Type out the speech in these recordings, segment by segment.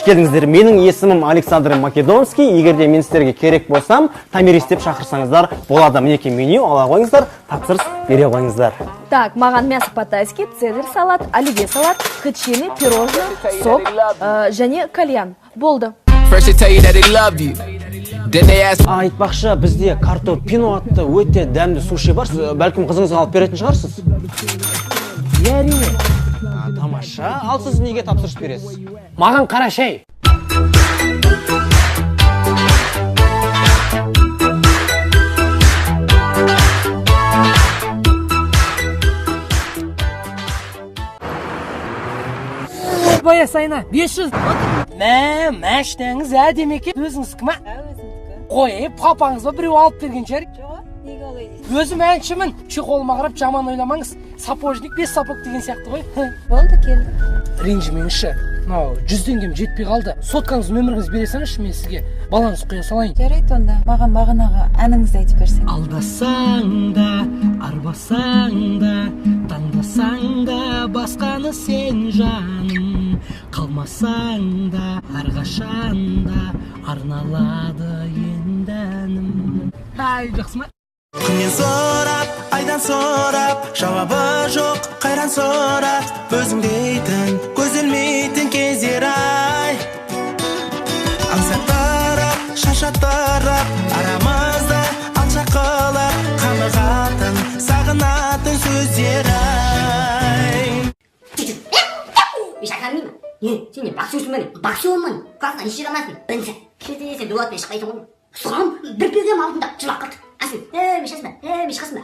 Келдіңіздер. Менің есімім Александр Македонский. Егер де мен сіздерге керек болсам, Томирис деп шақырсаңыздар болады. Мінекей, меню, ала қойыңыздар, тапсырыс бере қойыңыздар. Так, маған мясо по-тайски, цезарь салат, оливье салат, печенье, пирожное, сок және кальян. Болды. First they tell you that they love you. Then they ask А, айтпақшы, бізде картопино атты өте дәмді суши бар. Сіз, бәлкім, қызыңызға алып беретін шығарсыз? Иә, әрине. А, тамаша. Ал сіз неге тапсырыс бересіз? Маған қара шай. Ойбай, сайына 500. Мә, машинаңыз әдемі екен. Өзіңіздікі ма? Өзімдікі. Қой, папаңыз ба, біреу алып берген шығар. Жоқ, неге олай дейсіз? Өзім әншімін. Чехолыма қарап жаман ойламаңыз. Сапожник без сапог деген сияқты ғой. Болды, келдім. Ренжімеңізші, мынау 100 теңгем жетпей қалды. Соткаңыз, нөміріңізді бере салыңызшы, мен сізге баланс құя салайын. Жарайды, онда маған бағанағы әніңізді айтып берсеңіз. Алдасаң да, арбасаң да, таңдасаң да басқаны, сен, жаным, қалмасаң да, әрқашан да арналады енді әнім. Ай, жақсы ма? Күннен сұрап, айдан сұрап, жауабы жоқ қайран сұрақ. Өзіңдейтін көз ілмейтін кездер ай, аңсаттырып, шаршаттырып, арамызды алшақ қылып, қамығатын, сағынатын сөздер ай. Мен шақырмаймын. Не, сен не, боксерсың ба, не? Боксермын. Класстан неше алмасың? Бірінші. Кейде сен Дулатпен шықпайсың ғой. Шығам, бір бергем алдында жылап қалды. А сен, е, мен шығасың ба? Е, мен шығасың ба?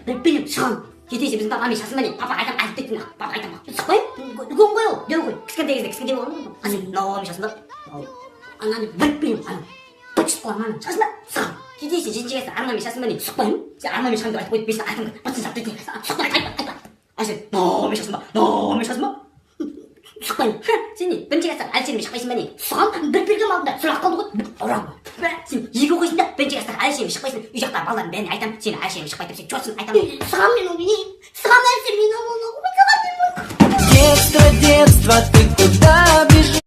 Бір берем, шығам. Кейде сен біздің папамен шығасың ба, не? Папаға айтамын, айтып кеттің. Папаға айтамын. Шықпаймын. Үлкен ғой ол, дәу ғой. Кішкентай кезде кішкентай болған ғой. А сен, мен шығасың ба? Ананы бір берем, ана. Быт қыламын, ана. Шығасың ба? Шығамын. Кейде сен жетінші класста Арманмен шығасың ба, не? Шықпаймын. Сен Арманмен шығамын деп айтып қойып, мен сені айтамын. Бытсын сап кетейін. Шықпа, айтпа, айтпа. А сен, мен шығасың ба? Мен шығасың ба? Шықпаймын. Ха, сен не, бірінші класста Әлішермен шықпайсың ба, не? Шығамын, бір бергем алдында сұрақ қалды ғой, ұрамын. Сен екі оқисың да, бірінші класста Әлішермен шықпайсың. Үй жақта балалардың бәріне айтамын, сен Әлішермен шықпайды деп, сен четсің, айтамын. Шығамын мен оны, не? Шығамын Әлішермен, оны, шығамын мен оны. Детство, детство, ты куда бежишь?